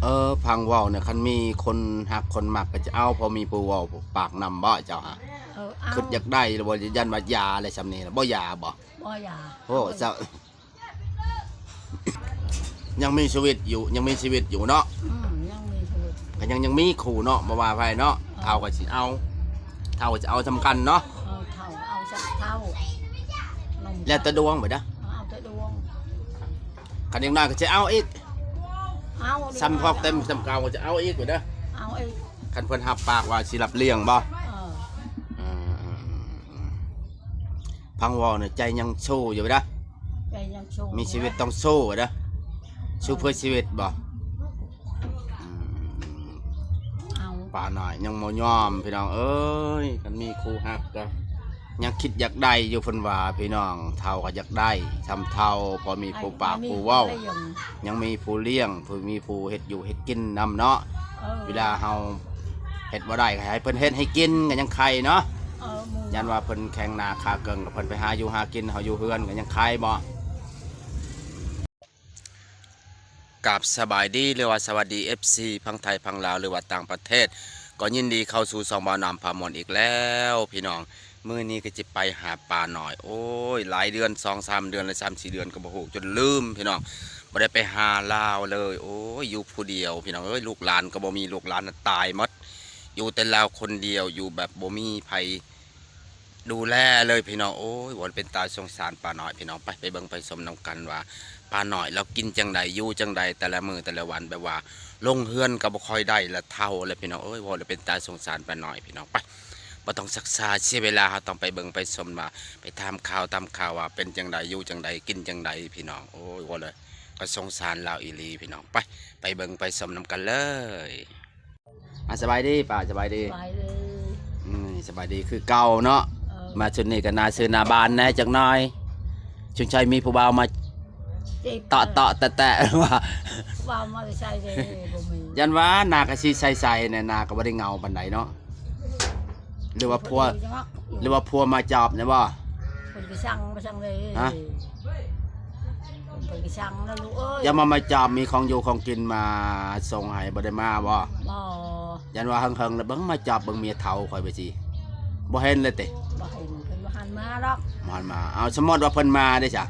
ເອີ ຟັງເວົ້ານະ ຄັນມີຄົນຮັກຄົນມັກກໍຈະເອົາ ພໍມີຜູ້ເວົ້າປາກນຳບໍເຈົ້າຫະ? ເອີ ເອົາ ຄິດຢາກໄດ້ຫຼືບໍ່? ຢ້ານວ່າຢ່າແລ້ວຊ່ຳນີ້ລະ ບໍ່ຢ່າບໍ? ບໍ່ຢ່າ. ໂອ້ ເຈົ້າ ຍັງມີຊີວິດຢູ່ ຍັງມີຊີວິດຢູ່ເນາະ. ອືມ ຍັງມີຊີວິດ ກໍຍັງ ຍັງມີຄູ່ເນາະ ບໍ່ວ່າໃຜເນາະ. ເອີ ເຖົ້າກໍຊິເອົາ ເຖົ້າກໍຊິເອົາສ່ຳກັນເນາະ. ເອີ ເຖົ້າເອົາສ່ຳເຖົ້າ ແລ້ວແຕ່ດວງໄປເດີ. ເອີ ເອົາແຕ່ດວງ. ຄັນເດັກນ້ອຍກໍຊິເອົາອີກ ເອົາ ສ່ຳພອກເຕັມສ່ຳເກົ່າກໍຊິເອົາອີກໄປເດີ. ເອົາອີກ ຄັນເພິ່ນຮັບປາກວ່າຊິຮັບລ້ຽງບໍ? ເອີ ເອີ ເອີ ເອີ ຟັງເວົ້ານະ ໃຈຍັງສູ້ຢູ່ໄປເດີ. ໃຈຍັງສູ້ ມີຊີວິດຕ້ອງສູ້ໄປເດີ. ເອີ ສູ້ເພື່ອຊີວິດບໍ? ອືມ ເອົາ ປ້ານ້ອຍຍັງບໍ່ຍອມ ພີ່ນ້ອງເອີຍ. ຄັນມີຄູ່ຮັກກໍຍັງຄິດຢາກໄດ້ຢູ່ ເພິ່ນວ່າ ພີ່ນ້ອງ. ເຖົ້າກໍຢາກໄດ້ສ່ຳເຖົ້າ ພໍມີຜູ້ປາກຜູ້ເວົ້າ ຍັງມີຜູ້ລ້ຽງ ຜູ້ມີຜູ້ເຮັດຢູ່ເຮັດກິນນຳເນາະ. ເອີ ເວລາເຮົາເຮັດບໍ່ໄດ້ ກໍໃຫ້ເພິ່ນເຮັດໃຫ້ກິນກໍຍັງໄຄເນາະ. ເອີ ຢ້ານວ່າເພິ່ນແຂງໜ້າຂາເກິ່ງ ກໍເພິ່ນໄປຫາຢູ່ຫາກິນ ເຮົາຢູ່ເຮືອນກໍຍັງໄຄບໍ? ກາບສະບາຍດີ ຫຼືວ່າສະຫວັດດີ ເອັຟຊີ ຝັ່ງໄທ ຝັ່ງລາວ ຫຼືວ່າຕ່າງປະເທດ ກໍຍິນດີເຂົ້າສູ່ຊ່ອງບ່າວນ້ຳພາມ່ວນອີກແລ້ວ ພີ່ນ້ອງ. ມື້ນີ້ກໍຊິໄປຫາປ້ານ້ອຍ ໂອ້ຍ ຫຼາຍເດືອນ ສອງສາມເດືອນ ຫຼື ສາມສີ່ເດືອນກໍບໍ່ຮູ້ ຈົນລືມ ພີ່ນ້ອງ ບໍ່ໄດ້ໄປຫາລາວເລີຍ. ໂອ້ຍ ຢູ່ຜູ້ດຽວ ພີ່ນ້ອງເອີຍ ລູກຫຼານກໍບໍ່ມີ ລູກຫຼານນະຕາຍໝົດ ຢູ່ແຕ່ລາວຄົນດຽວ ຢູ່ແບບບໍ່ມີໃຜ ດູແລເລີຍ ພີ່ນ້ອງ. ໂອ້ຍ ວ່າເປັນຕາສົງສານປ້ານ້ອຍ ພີ່ນ້ອງ. ໄປ ໄປເບິ່ງໄປຊົມນຳກັນວ່າ ປ້ານ້ອຍລາວກິນຈັ່ງໃດ ຢູ່ຈັ່ງໃດ ແຕ່ລະມື້ແຕ່ລະວັນ ແບບວ່າລົງເຮືອນກໍບໍ່ຄ່ອຍໄດ້ລະ ເຖົ້າແລ້ວ ພີ່ນ້ອງເອີຍ. ເວົ້າແລ້ວເປັນຕາສົງສານປ້ານ້ອຍ ພີ່ນ້ອງ. ໄປ ບໍ່ຕ້ອງຊັກຊ້າເສຍເວລາ ເຮົາຕ້ອງໄປເບິ່ງໄປຊົມວ່າ ໄປຖາມຂ່າວຕາມຂ່າວວ່າເປັນຈັ່ງໃດ ຢູ່ຈັ່ງໃດ ກິນຈັ່ງໃດ ພີ່ນ້ອງ. ໂອ້ຍ ເວົ້າແລ້ວກໍສົງສານລາວອີ່ຫຼີ ພີ່ນ້ອງ. ໄປ ໄປເບິ່ງໄປຊົມນຳກັນເລີຍ. ອ່າ ສະບາຍດີປ້າ ສະບາຍດີ. ສະບາຍດີ. ອືມ ສະບາຍດີຄືເກົ່າເນາະ. ເອີ ມາຊຸດນີ້ກໍໜ້າຊື່ໜ້າບານແດ່ຈັກໜ້ອຍ ສົງໄສມີຜູ້ບ່າວມາເຕາະເຕາະແຕະແຕະວ່າ ຜູ້ບ່າວມາແຕ່ໃສເດ້ ບໍ່ມີ. ຢ້ານວ່າໜ້າກໍຊິໃສໆແດ່ ໜ້າກໍບໍ່ໄດ້ເຫງົາປານໃດເນາະ. ຫຼືວ່າຜົວ ຫຼືວ່າຜົວມາຈອບແດ່ບໍ່? ເພິ່ນກໍສັ່ງ ມາສັ່ງເລີຍ. ຮະ? ເພິ່ນກໍສັ່ງແລ້ວລູກເອີຍ. ຢ່າມາ ມາຈອບ ມີຂອງຢູ່ຂອງກິນມາສົ່ງໃຫ້ ບໍ່ໄດ້ມາບໍ່? ບໍ່. ຢ້ານວ່າເຫິງໆແລ້ວເບິ່ງມາຈອບເບິ່ງເມຍເຖົ້າຂ້ອຍໄປຊິ ບໍ່ເຫັນເລີຍຕິ? ບໍ່ເຫັນ ເພິ່ນບໍ່ຫັນມາດອກ. ບໍ່ຫັນມາ. ເອົາ ສົມມຸດວ່າເພິ່ນມາເດ້ຊະ?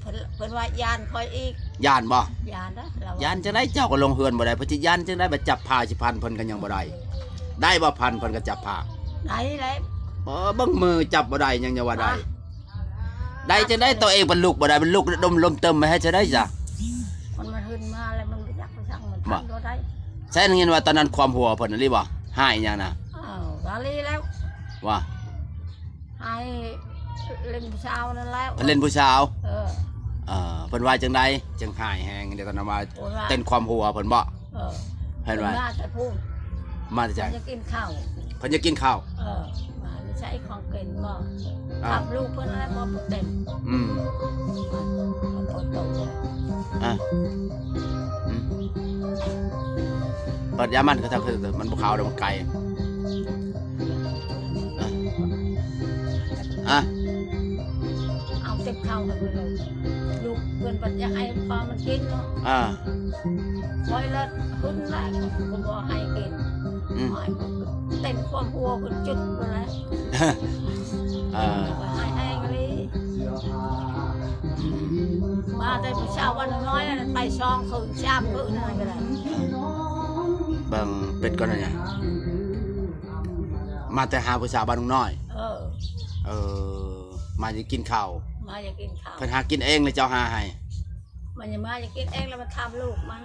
ເພິ່ນ ເພິ່ນວ່າຢ້ານຂ້ອຍອີກ. ຢ້ານບໍ່? ຢ້ານເດ້ ລາວວ່າ. ຢ້ານຈັ່ງໃດ ເຈົ້າກໍລົງເຮືອນບໍ່ໄດ້ ເພິ່ນຊິຢ້ານຈັ່ງໃດ ໄປຈັບຜ້າຊິພັນເພິ່ນກໍຍັງບໍ່ໄດ້. ໄດ້ບໍ່ ພັນເພິ່ນກໍຈັບຜ້າ? ໄດ້ແລ້ວ. ເອີ ເບິ່ງມືຈັບບໍ່ໄດ້ ຍັງຈະວ່າໄດ້. ໄດ້ຈັ່ງໃດ ຕົວເອງເປັນລູກບໍ່ໄດ້ ເປັນລູກດົມລົມເຕີມ ມາເຮັດຈັ່ງໃດຊະ? ມັນ ມັນຂຶ້ນມາແລ້ວ ມັນບໍ່ຈັກໄປສັ່ງ ມັນ ບໍ່ ທັນບໍ່ໄດ້. ໃຊ່ໄດ້ຍິນວ່າຕອນນັ້ນຄວາມຫົວເພິ່ນອີ່ຫຼີບໍ່? ຮ້າຍຫຍັງນະ? ອ້າວ ກະລີແລ້ວ. ວ່າ ໃຫ້ຫຼິ້ນຜູ້ສາວນັ້ນແລ້ວ. ເພິ່ນຫຼິ້ນຜູ້ສາວ? ເອີ. ເອີ ເພິ່ນວ່າຈັ່ງໃດ ຈັ່ງຮ້າຍແຮງ? ດຽວຕອນນັ້ນວ່າ ໂອ້ຍ ວ່າ ເຕັ້ນຄວາມຫົວເພິ່ນບໍ່? ເອີ ເພິ່ນວ່າ ມາແຕ່ພຸ້ນ ມາແຕ່ໃສ? ເພິ່ນຢາກກິນເຂົ້າ ເພິ່ນຢາກກິນເຂົ້າ. ເອີ ມາໃຊ້ຂອງກິນບໍ່? ອ່າ ຖາມລູກເພິ່ນແລ້ວບໍ່ເຕັມ. ອືມ ອາ ອືມ ເປີດຢາມັນກະທັກ ມັນບໍ່ເຂົ້າດອກ ມັນໄກ. ອ່ະ ເອົາເຕັມເຂົ້າໃຫ້ເພິ່ນເລີຍ. ລູກເພິ່ນບັດຢາກໃຫ້ພໍ່ມັນກິນເນາະ. ອ່າ ຂ້ອຍລະຫຶງຫຼາຍ ກໍບໍ່ໃຫ້ກິນ. ອືມ ໃຫ້ເຕັມຄວາມຫົວເພິ່ນຈຸດພຸ້ນແຫຼະ. ເອີ ໃຫ້ແຮງອີ່ຫຼີ. ມາແຕ່ຜູ້ສາວບ້ານນ້ອຍ ໄປສອງຄືນສາມຄືນນັ້ນກໍໄດ້. ເບິ່ງເປັດກ່ອນນະ. ມາແຕ່ຫາຜູ້ສາວບ້ານໜຸ່ມນ້ອຍ. ເອີ ເອີ ມາຢາກກິນເຂົ້າ ມາຢາກກິນເຂົ້າ. ເພິ່ນຫາກິນເອງ ຫຼືເຈົ້າຫາໃຫ້? ມັນຢາກມາຢາກກິນເອງ ແລ້ວມາຖາມລູກມັນ.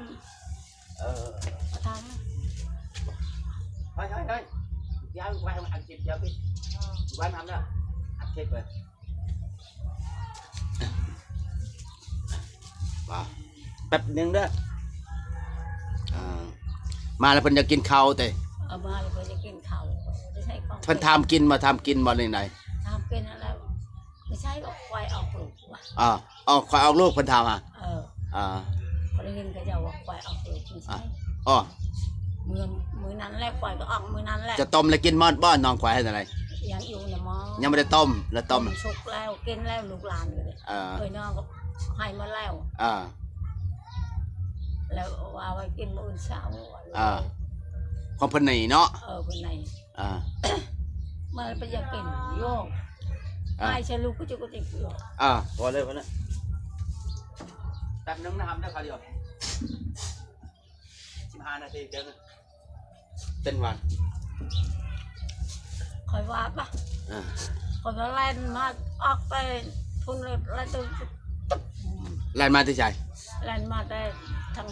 ເອີ ມາຖາມ. ເຮີ້ຍໆໆ ຢ່າໄວ້ອັດຄລິບ ຢ່າໄວ້ ໄວ້ນຳເດີ ອັດຄລິບເລີຍ. ວ່າ ແປັບໜຶ່ງເດີ. ອ່າ ມາແລ້ວເພິ່ນຢາກກິນເຂົ້າເຕະ? ເອີ ມາແລ້ວເພິ່ນຢາກກິນເຂົ້າ. ເພິ່ນຖາມກິນບໍ່? ຖາມກິນບໍ່ ແນວໃດ? ຖາມກິນຫັ້ນແຫຼະ. ບໍ່ໃຊ່ວ່າຄວາຍອອກລູກວ່າ. ອ່າ ອອກ ຄວາຍອອກລູກ ເພິ່ນຖາມຫາ. ເອີ ອ່າ ຂ້ອຍໄດ້ຍິນເຂົາເຈົ້າວ່າຄວາຍອອກລູກ. ບໍ່ໃຊ່. ອໍ ມື້ ມື້ນັ້ນແຫຼະ ຄວາຍກໍອອກມື້ນັ້ນແຫຼະ. ຈະຕົ້ມແລ້ວກິນໝົດບໍ່ ນ້ອງຄວາຍ? ເຮັດຈັ່ງໃດ? ຍັງຢູ່ນະໝໍ. ຍັງບໍ່ໄດ້ຕົ້ມ ແລ້ວຕົ້ມ ຕົ້ມສຸກແລ້ວ ກິນແລ້ວ ລູກຫຼານກໍໄດ້. ເອີ ເອີຍ ນ້ອງກໍໃຫ້ໝົດແລ້ວ. ອ່າ ແລ້ວວ່າໄວ້ກິນມື້ອື່ນເຊົ້າ. ເອີ ຂອງເພິ່ນນີ້ເນາະ. ເອີ ເພິ່ນໃນ ອ່າ ມັນໄປຢາກກິນຢູ່ ອ່າ ອ້າຍສະລຸກກະຈຸກກະຕິກຢູ່. ອ່າ ພໍເລີຍພຸ້ນນະ ແປັບໜຶ່ງນະ ທຳເດີ ຄາວດຽວ ສິບຫ້ານາທີເດີ. ເຕັ້ນຫວານ ຂ້ອຍວ່າປະ ອ່າ ຂ້ອຍກໍແລ່ນມາອອກໄປພຸ້ນເລີຍ ແລ່ນມາແຕ່ໃສ? ແລ່ນມາແຕ່ທາງ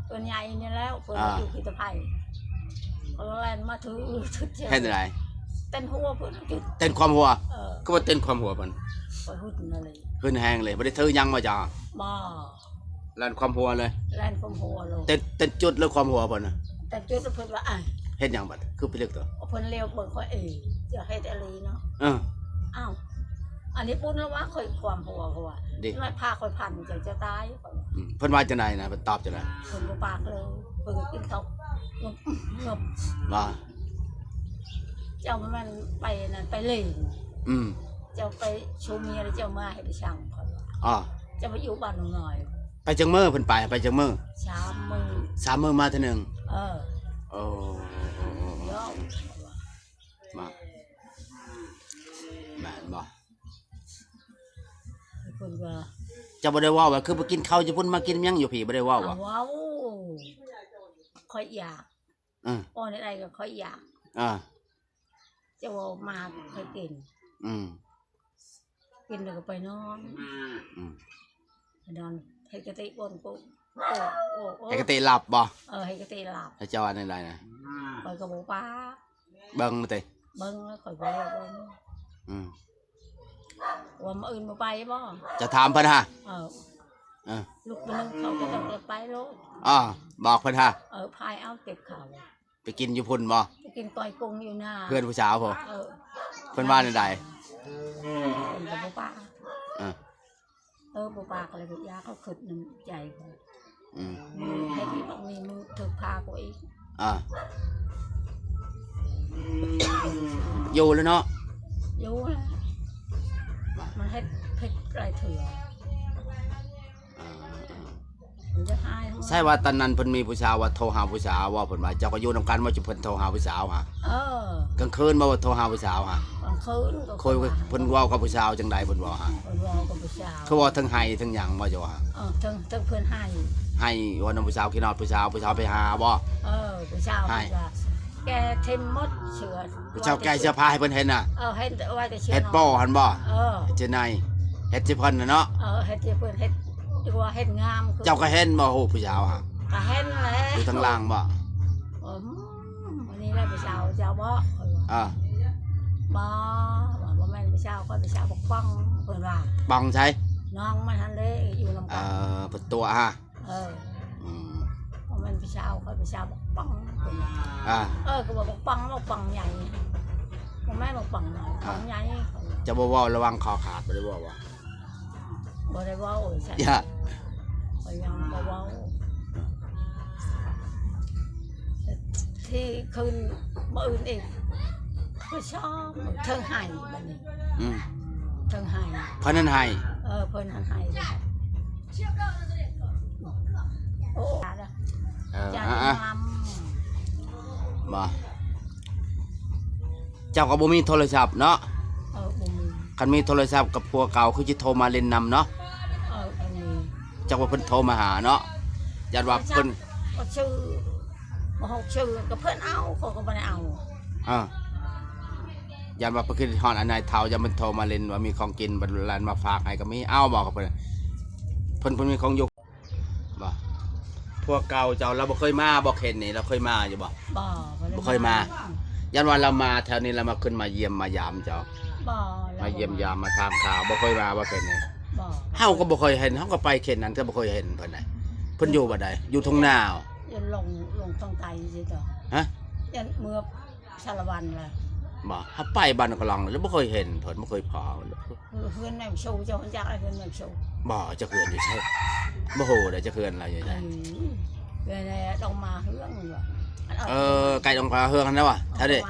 ເຮືອນໃຫຍ່ນີ້ແລ້ວ ເພິ່ນ ອ່າ ຢູ່ພິພິທະໄພ ຂ້ອຍກໍແລ່ນມາຖື ຖື ເຮັດຈັ່ງໃດ? ເຕັ້ນຫົວເພິ່ນ ເຕັ້ນຄວາມຫົວ. ເອີ ຄືວ່າເຕັ້ນຄວາມຫົວເພິ່ນ? ຂ້ອຍຫຶດນັ້ນເລີຍ ຫຶດແຮງເລີຍ ບໍ່ໄດ້ຖືຫຍັງມາຈ້າ? ບໍ່. ແລ່ນຄວາມຫົວເລີຍ ແລ່ນຄວາມຫົວໂລດ. ເຕັ້ນ ເຕັ້ນຈຸດເລີຍຄວາມຫົວເພິ່ນນະ? ເຕັ້ນຈຸດ ແລ້ວເພິ່ນວ່າ ອ້າຍ ເຮັດຫຍັງບັດ? ຄືພິລຶກຕົວະ? ເພິ່ນລຽວເບິ່ງຂ້ອຍ ເອີ ຈະເຮັດອີ່ຫຼີເນາະ. ເອີ ອ້າວ ອັນນີ້ປຸ້ນລະວ່າຂ້ອຍຄວາມຫົວ ເພາະວ່າ ດີ ນ້ອຍພາຂ້ອຍພັນ ເຈົ້າຈະຕາຍ. ອືມ ເພິ່ນວ່າຈັ່ງໃດນະ? ເພິ່ນຕອບຈັ່ງໃດ? ເພິ່ນບໍ່ປາກເລີຍ ເພິ່ນກໍກິນເຂົ້າງຶບໆ ວ່າ ເຈົ້າມັນໄປນັ້ນໄປເຫຼັ້ນ. ອືມ ເຈົ້າໄປຊູເມຍແລ້ວເຈົ້າມາເຮັດໄປຊ່າງຂ້ອຍ. ອໍ ເຈົ້າໄປຢູ່ບ້ານໜອງນ້ອຍ. ໄປຈັກມື້ເພິ່ນໄປ? ໄປຈັກມື້? ສາມມື້. ສາມມື້ມາເທື່ອໜຶ່ງ? ເອີ ໂອ້ ໂອ້ ໂອ້ ໂອ້ ມາ ແມ່ນບໍ່? ເພິ່ນວ່າ ເຈົ້າບໍ່ໄດ້ເວົ້າວ່າ ຄືໄປກິນເຂົ້າຢູ່ພຸ້ນ ມາກິນຫຍັງຢູ່ພີ້ ບໍ່ໄດ້ເວົ້າຫວາ? ເວົ້າ ຂ້ອຍຢາກ. ເອີ ເວົ້າແນວໃດກໍຂ້ອຍຢາກ. ເອີ ເຈົ້າເວົ້າມາຂ້ອຍກິນ. ອືມ ກິນແລ້ວກໍໄປນອນ. ອືມ ໄປນອນ ເຮັດກະຕິບ່ອນໂກ ໂອ້ ໂອ້ ໂອ້ ເຮັດກະຕິຫຼັບບໍ່? ເອີ ເຮັດກະຕິຫຼັບ. ແລ້ວເຈົ້າວ່າແນວໃດນະ? ຂ້ອຍກໍບໍ່ປາກ. ເບິ່ງມາຕິ? ເບິ່ງແລ້ວຂ້ອຍບໍ່ໄດ້ເບິ່ງ. ອືມ ວ່າມື້ອື່ນບໍ່ໄປບໍ່? ຈະຖາມເພິ່ນຫາ? ເອີ ເອີ ລຸກມື້ໜຶ່ງເຂົາກໍຕ້ອງໄປໂລດ. ອໍ ບອກເພິ່ນຫາ? ເອີ ພາຍເອົາຕິບເຂົາ. ໄປກິນຢູ່ພຸ້ນບໍ່? ໄປກິນກ້ອຍກຸ້ງຢູ່ໜ້າເຮືອນຜູ້ສາວພຸ້ນ. ເອີ ເພິ່ນວ່າແນວໃດ? ເພິ່ນກໍບໍ່ປາກ. ເອີ ເອີ ບໍ່ປາກ ກໍເລີຍຢາກ ເຂົາຄຶດນຳໃຈຂ້ອຍ. ອືມ ໃຫ້ທີ່ບັກມີມືຖືກພາກວ່າອີກ. ອ່າ ຢູ່ແລ້ວເນາະ? ຢູ່ແລ້ວ. ມັນເຮັດຜິດຫຼາຍເທື່ອ. ອ່າ ມັນຈະຫາຍ. ໃຊ່ວ່າຕອນນັ້ນເພິ່ນມີຜູ້ສາວ ວ່າໂທຫາຜູ້ສາວບໍ່? ເພິ່ນວ່າເຈົ້າກໍຢູ່ນຳກັນບໍ່ ຈຸເພິ່ນໂທຫາຜູ້ສາວຫາ? ເອີ ກາງຄືນບໍ່ ໂທຫາຜູ້ສາວຫາ? ກາງຄືນກໍ ເພິ່ນເວົ້າກັບຜູ້ສາວຈັ່ງໃດ ເພິ່ນເວົ້າຫາ? ເພິ່ນເວົ້າກັບຜູ້ສາວ ຄືເວົ້າເທິງໄຫ້ເທິງຫຍັງບໍ່ ເຈົ້າຫາ? ເອີ ເທິງ ເທິງເພິ່ນໄຫ້ ໄຫ້ວ່ານຳຜູ້ສາວ ຄິດຮອດຜູ້ສາວ ຜູ້ສາວໄປຫາບໍ່? ເອີ ຜູ້ສາວ ເພິ່ນວ່າແກຖິ້ມໝົດເສື້ອ ຜູ້ສາວແກະເສື້ອຜ້າໃຫ້ເພິ່ນເຫັນນະ? ເອີ ເຫັນ ເອົາໄວ້ແຕ່ເສື້ອ ເຮັດໂປ້ຫັ້ນບໍ່? ເອີ ເຮັດໃສ່ໃນ ເຮັດໃສ່ເພິ່ນນະເນາະ? ເອີ ເຮັດໃສ່ເພິ່ນ ເຮັດ ວ່າເຮັດງາມຄື ເຈົ້າກໍເຫັນບໍ່ ຮູບຜູ້ສາວຫາ? ກໍເຫັນແຫຼະ ຢູ່ທາງຫຼັງບໍ່? ເອີ ອັນນີ້ແຫຼະຜູ້ສາວເຈົ້າບໍ່? ເອີ ບໍ່ ວ່າບໍ່ແມ່ນຜູ້ສາວຂ້ອຍ ຜູ້ສາວບັກປ່ອງ ເພິ່ນວ່າ. ປ່ອງໃສ? ນ້ອງມັນຫັ້ນເດ້ ຢູ່ນຳກັນ. ເອີ ເພິ່ນຕົວະຫາ? ເອີ ອືມ ບໍ່ແມ່ນຜູ້ສາວຂ້ອຍ ຜູ້ສາວບັກປ່ອງ ເພິ່ນວ່າ. ອ່າ ເອີ ກໍວ່າບັກປ່ອງ ບັກປ່ອງໃຫຍ່ ບໍ່ແມ່ນບັກປ່ອງນ້ອຍ ອ່າ ປ່ອງໃຫຍ່. ເຈົ້າບໍ່ເວົ້າລະຫວ່າງຄໍຂາດ ບໍ່ໄດ້ເວົ້າບໍ່? ບໍ່ໄດ້ເວົ້າ ໂອ້ຍ ຊັ້ນ ຢ່າ ຂ້ອຍຍັງບໍ່ເວົ້າ. ທີ່ຄືນມື້ອື່ນອີກ ຂ້ອຍຊອບເທິງໄຫ້ບັດນີ້. ອືມ ເທິງໄຫ້ ເພິ່ນຫັ້ນໄຫ້. ເອີ ເພິ່ນຫັ້ນໄຫ້ເດ້. ໂອ້ ເອີ ຈ້າ ອ່າ ງາມ ບໍ່ ເຈົ້າກໍບໍ່ມີໂທລະສັບເນາະ? ເອີ ບໍ່ມີ. ຄັນມີໂທລະສັບກັບຜົວເກົ່າ ຄືຊິໂທມາຫຼິ້ນນຳເນາະ? ເອີ ອັນນີ້ ຈັກວ່າເພິ່ນໂທມາຫາເນາະ ຢ້ານວ່າເພິ່ນ ກໍຊື່ ບໍ່ຮູ້ຊື່ ກໍເພິ່ນເອົາ ຂ້ອຍກໍບໍ່ໄດ້ເອົາ. ເອີ ຢ້ານວ່າເພິ່ນຄິດຮອດອັນນາຍເຖົ້າ ຢ້ານເພິ່ນໂທມາຫຼິ້ນວ່າມີຂອງກິນ ບັດແລ່ນມາຝາກໃຫ້ກໍມີ ເອົາບໍ່ ເພິ່ນ ເພິ່ນ ເພິ່ນມີຂອງຢູ່. ບໍ່ ຜົວເກົ່າເຈົ້າລາວບໍ່ເຄີຍມາບໍ່ ເຂດນີ້ ລາວເຄີຍມາຢູ່ບໍ່? ບໍ່ ບໍ່ເຄີຍມາ. ຢ້ານວ່າລາວມາແຖວນີ້ ລາວມາຂຶ້ນມາຢ້ຽມມາຢາມເຈົ້າ. ບໍ່ ມາຢ້ຽມຢາມມາຖາມຂ່າວ ບໍ່ເຄີຍມາບໍ່ ເຂດນີ້? ບໍ່ ເຮົາກໍບໍ່ເຄີຍເຫັນ ເຮົາກໍໄປເຂດນັ້ນ ແຕ່ບໍ່ເຄີຍເຫັນເພິ່ນນະ. ເພິ່ນຢູ່ບ່ອນໃດ? ຢູ່ທົ່ງນາ ຢູ່ລົງ ລົງທາງໃຕ້ຊິຕົວະ. ຮະ? ຢ້ານເມືອ ສາລະວັນລະ. ບໍ່ ເຮົາໄປບ້ານກະລອງລະບໍ່ເຄີຍເຫັນເພິ່ນ ບໍ່ເຄີຍພໍ້. ເຮືອນແມ່ໂຊ ເຈົ້າຮູ້ຈັກເຮືອນແມ່ໂຊ? ບໍ່ ຈັກເຮືອນຢູ່ໃສ ບໍ່ຮູ້ເດ້ ຈັກເຮືອນລະຢູ່ໃສ. ເອີ ເຮືອນດອງມາເຮືອງ. ເອີ ໃກ້ດອງມາເຮືອງຫັ້ນນະວະ ແຖວນີ້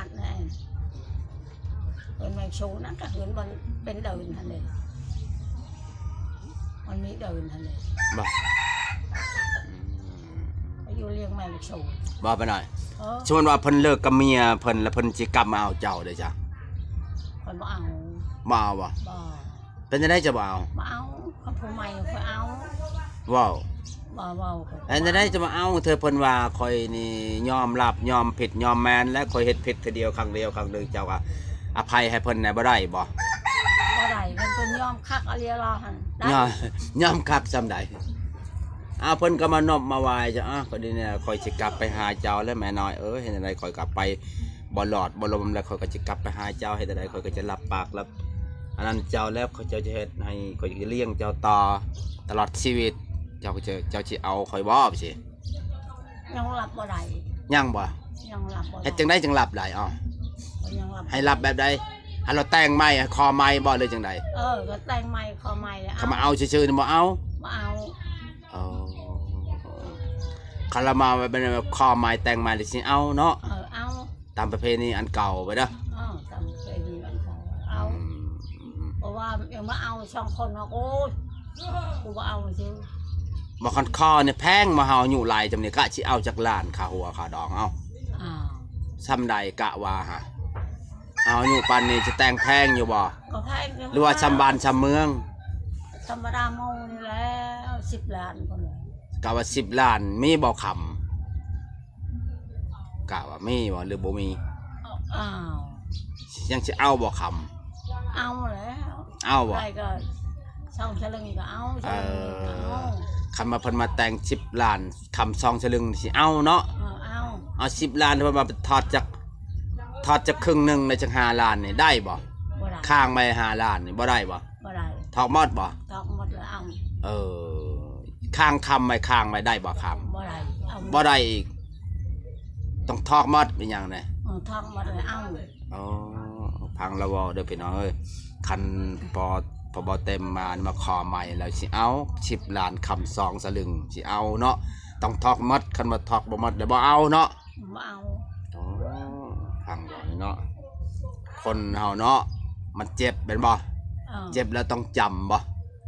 ເຮືອນແມ່ໂຊນັ້ນ ກະເຮືອນມັນເປັນເດີ່ນຫັ້ນເດ້ ມັນມີເດີ່ນຫັ້ນເດ້. ບໍ່ ອືມ ຢູ່ລ້ຽງແມ່ລູກສອງ. ບໍ່ປານໃດ. ເອີ ສົມມຸດວ່າເພິ່ນເລີກກັບເມຍເພິ່ນ ແລ້ວເພິ່ນຊິກັບມາເອົາເຈົ້າເດ້ຊະ? ຂ້ອຍບໍ່ເອົາ. ບໍ່ເອົາບໍ່? ບໍ່. ເປັນຈັ່ງໃດຈະບໍ່ເອົາ? ບໍ່ເອົາ. ຄັນຜູ້ໃໝ່ຂ້ອຍເອົາ. ເວົ້າ. ບໍ່ເວົ້າ. ເປັນຈັ່ງໃດຈະບໍ່ເອົາ? ເທື່ອເພິ່ນວ່າຂ້ອຍນີ້ຍອມຮັບ ຍອມຜິດ ຍອມແມ່ນ ແລະ ຂ້ອຍເຮັດຜິດເທື່ອດຽວ ຄັ້ງດຽວ ຄັ້ງໜຶ່ງ ເຈົ້າກໍອະໄພໃຫ້ເພິ່ນແດ່ ບໍ່ໄດ້ບໍ່? ບໍ່ໄດ້. ຄັນເພິ່ນຍອມຄັກອີ່ຫຼີລາວຫັ້ນໄດ້. ຍອມ ຍອມຄັກສ່ຳໃດ? ອ້າວ ເພິ່ນກໍມານົບມາໄຫວ້ເຈົ້າ. ອ້າວ ກໍດີແນ່ ຂ້ອຍຊິກັບໄປຫາເຈົ້າແຫຼະແມ່ນ້ອຍເອີຍ. ເຮັດຈັ່ງໃດຂ້ອຍກໍໄປບໍ່ລອດບໍ່ລົມ ແລ້ວຂ້ອຍກໍຊິກັບໄປຫາເຈົ້າ. ເຮັດຈັ່ງໃດຂ້ອຍກໍຈະຮັບປາກ ແລ້ວອັນນັ້ນເຈົ້າ ແລ້ວຂ້ອຍ ເຈົ້າຈະເຮັດໃຫ້ ຂ້ອຍຈະລ້ຽງເຈົ້າຕໍ່ຕະຫຼອດຊີວິດ. ເຈົ້າຈະ ເຈົ້າຊິເອົາຂ້ອຍບໍ່? ຊິ ຍັງຮັບບໍ່ໄດ້. ຍັງບໍ່? ຍັງຮັບບໍ່ໄດ້. ເຮັດຈັ່ງໃດຈຶ່ງຮັບໄດ້? ເອົ້າ ກໍຍັງຮັບ ໃຫ້ຮັບແບບໃດ? ໃຫ້ລາວແຕ່ງໃໝ່ ໃຫ້ຂໍໃໝ່ບໍ່ ຫຼືຈັ່ງໃດ? ເອີ ກໍແຕ່ງໃໝ່ ຂໍໃໝ່ແລ້ວ. ຄັນມາເອົາຊື່ໆນີ້ບໍ່ເອົາ? ບໍ່ເອົາ. ເອີ ຄັນລາວມາແບບ ແບບຂໍໃໝ່ ແຕ່ງໃໝ່ ແລ້ວຊິເອົາເນາະ. ເອີ ເອົາ. ຕາມປະເພນີອັນເກົ່າໄປເດີ. ເອີ ຕາມປະເພນີອັນເກົ່າເອົາ. ອືມ ເພາະວ່າຍັງມາເອົາສອງຄົນເນາະ. ໂອ້ຍ ກູບໍ່ເອົາຊື່. ບໍ່ ຄັນຂໍນີ້ແພງ. ມາເຮົາອາຍຸຫຼາຍຈຳນີ້ ກະຊິເອົາຈັກລ້ານ ຄ່າຫົວຄ່າດອງ? ເອົ້າ ອ້າວ ສ່ຳໃດກະວ່າຫາ? ເຮົາອາຍຸປານນີ້ຈະແຕ່ງແພງຢູ່ບໍ່? ກໍແພງຢູ່ ຫຼືວ່າສ່ຳບ້ານສ່ຳເມືອງ? ທຳມະດາໝູ່ນີ້ແຫຼະ ສິບລ້ານພຸ້ນແຫຼະ. ກະວ່າສິບລ້ານ ມີບໍ່ຄຳ? ກະວ່າມີບໍ່ ຫຼືບໍ່ມີ? ອ້າວ ຍັງຊິເອົາບໍ່ຄຳ? ເອົາແລ້ວ. ເອົາບໍ່? ໄດ້ກໍສອງສະລຶງກໍເອົາ. ເອີ ຄັນວ່າເພິ່ນມາແຕ່ງສິບລ້ານ ຄຳສອງສະລຶງຊິເອົາເນາະ. ເອີ ເອົາ. ເອົາສິບລ້ານ ເພິ່ນວ່າໄປທອດຈັກ ທອດຈັກເຄິ່ງໜຶ່ງ ໄດ້ຈັກຫ້າລ້ານນີ້ ໄດ້ບໍ່? ບໍ່ໄດ້. ຄ້າງໄວ້ຫ້າລ້ານນີ້ ບໍ່ໄດ້ບໍ່? ບໍ່ໄດ້. ທອກໝົດບໍ່? ທອກໝົດແລ້ວເອົາ. ເອີ ຄ້າງຄຳໄວ້ ຄ້າງໄວ້ໄດ້ບໍ່ຄຳ? ບໍ່ໄດ້. ເອົາ ບໍ່ໄດ້ອີກ. ຕ້ອງທອກໝົດ ເປັນຫຍັງແດ່? ເອີ ທອກໝົດແລ້ວເອົາ. ອໍ ຟັງລາວເວົ້າເດີພີ່ນ້ອງເອີຍ. ຄັນພໍ ພໍບໍ່ເຕັມມາ ມາຂໍໃໝ່ແລ້ວຊິເອົາ ສິບລ້ານຄຳສອງສະລຶງ ຊິເອົາເນາະ. ຕ້ອງທອກໝົດ. ຄັນວ່າທອກບໍ່ໝົດແລ້ວບໍ່ເອົາເນາະ. ບໍ່ເອົາ. ອໍ ຟັງເວົ້ານີ້ເນາະ. ຄົນເຮົາເນາະ ມັນເຈັບແມ່ນບໍ່? ເອີ ເຈັບແລ້ວຕ້ອງຈຳບໍ່?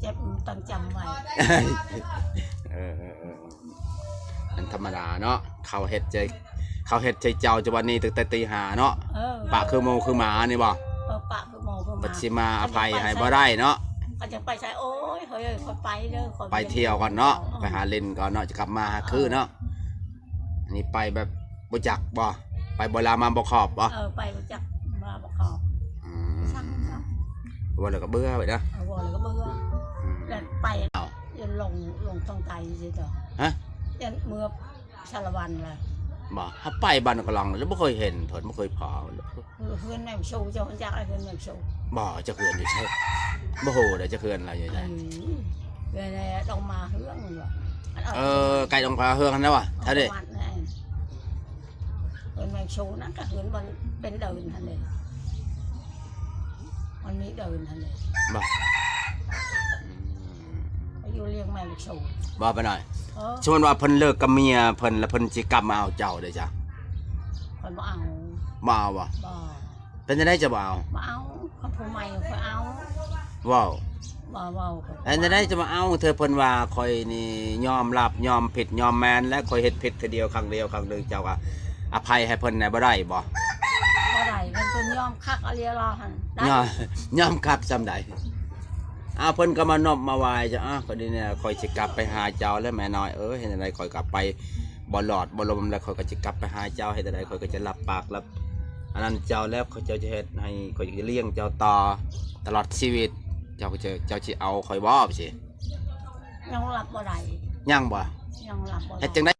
ເຈັບຕ້ອງຈຳໄວ້. ເອີ ເອີ ເອີ ມັນທຳມະດາເນາະ. ເຂົາເຮັດໃສ່ ເຂົາເຮັດໃສ່ເຈົ້າ ຈະວ່ານີ້ຕັ້ງແຕ່ຕີຫ້າເນາະ. ເອີ ປະຄືໝູຄືໝານີ້ບໍ່? ເອີ ປະຄືໝູຄືໝາ. ບັດຊິມາອະໄພໃຫ້ບໍ່ໄດ້ເນາະ. ເຂົາຈະໄປໃສ? ໂອ້ຍ ເຮີ້ຍ ຂ້ອຍໄປເດີ ຂ້ອຍໄປທ່ຽວກ່ອນເນາະ. ເອີ ໄປຫາຫຼິ້ນກ່ອນເນາະ ຈະກັບມາຫາຄືນເນາະ. ເອີ ອັນນີ້ໄປແບບບໍ່ຈັກບໍ່? ໄປບໍ່ລາມາບໍ່ຂອບບໍ່? ເອີ ໄປບໍ່ຈັກມາບໍ່ຂອບ. ອືມ ຊ່າງມັນເນາະ. ເວົ້າແລ້ວກໍເບື່ອໄປນະ. ເອີ ເວົ້າແລ້ວກໍເບື່ອ. ອືມ ແລ້ວໄປ ເອົ້າ ຢ່າລົງ ລົງທາງໃຕ້ຊິເຈົ້າ. ຮະ? ຢ່າເມືອສາລະວັນລະ. ບໍ່ ເຮົາໄປບ້ານກະລອງແລ້ວບໍ່ເຄີຍເຫັນເພິ່ນ ບໍ່ເຄີຍພໍ້. ເຮືອນແມ່ຊູເຈົ້າຮູ້ຈັກເຮືອນແມ່ຊູ? ບໍ່ ຈັກເຮືອນຢູ່ໃສ? ບໍ່ຮູ້ເດ້ ຈັກເຮືອນລາວຢູ່ໃສ? ເອີ ເຮືອນດອງມາເຮືອງ. ເອີ ໃກ້ດອງມາເຮືອງຫັ້ນແຫຼະວະ. ເອີ ແຖວນີ້ ເຮືອນແມ່ຊູນັ້ນກະເຮືອນມັນເປັນເດີ່ນຫັ້ນເດ້ ມັນມີເດີ່ນຫັ້ນເດ້. ບໍ່ ອືມ ຢູ່ລ້ຽງແມ່ລູກສອງ. ບໍ່ປານໃດ. ເອີ ສົມມຸດວ່າເພິ່ນເລີກກັບເມຍເພິ່ນ ແລ້ວເພິ່ນຊິກັບມາເອົາເຈົ້າເດ້ຊະ? ຂ້ອຍບໍ່ເອົາ. ບໍ່ເອົາບໍ່? ບໍ່. ເປັນຈັ່ງໃດຈະບໍ່ເອົາ? ບໍ່ເອົາ. ຄັນຜູ້ໃໝ່ຂ້ອຍເອົາ. ເວົ້າ. ບໍ່ເວົ້າ. ເປັນຈັ່ງໃດຈະບໍ່ເອົາ? ເທື່ອເພິ່ນວ່າຂ້ອຍນີ້ຍອມຮັບ ຍອມຜິດ ຍອມແມ່ນ ແລະ ຂ້ອຍເຮັດຜິດເທື່ອດຽວ ຄັ້ງດຽວ ຄັ້ງໜຶ່ງ ເຈົ້າກໍອະໄພໃຫ້ເພິ່ນແດ່ ບໍ່ໄດ້ບໍ່? ບໍ່ໄດ້. ຄັນເພິ່ນຍອມຄັກອີ່ຫຼີລາວຫັ້ນໄດ້. ຍອມ ຍອມຄັກສ່ຳໃດ? ອ້າວ ເພິ່ນກໍມານົບມາໄຫວ້ເຈົ້າ. ອ້າວ ກໍດີແນ່ ຂ້ອຍຊິກັບໄປຫາເຈົ້າແຫຼະແມ່ນ້ອຍເອີຍ. ເຮັດຈັ່ງໃດຂ້ອຍກໍໄປບໍ່ລອດບໍ່ລົມ ແລ້ວຂ້ອຍກໍຊິກັບໄປຫາເຈົ້າ. ເຮັດຈັ່ງໃດຂ້ອຍກໍຈະຮັບປາກ ແລ້ວອັນນັ້ນເຈົ້າ ແລ້ວຂ້ອຍ ເຈົ້າຈະເຮັດໃຫ້ ຂ້ອຍຈະລ້ຽງເຈົ້າຕໍ່ຕະຫຼອດຊີວິດ. ເຈົ້າຈະ ເຈົ້າຊິເອົາຂ້ອຍບໍ່? ຊິ ຍັງຮັບບໍ່ໄດ້. ຍັງບໍ່? ຍັງຮັບບໍ່ໄດ້. ເຮັດຈັ່ງໃດ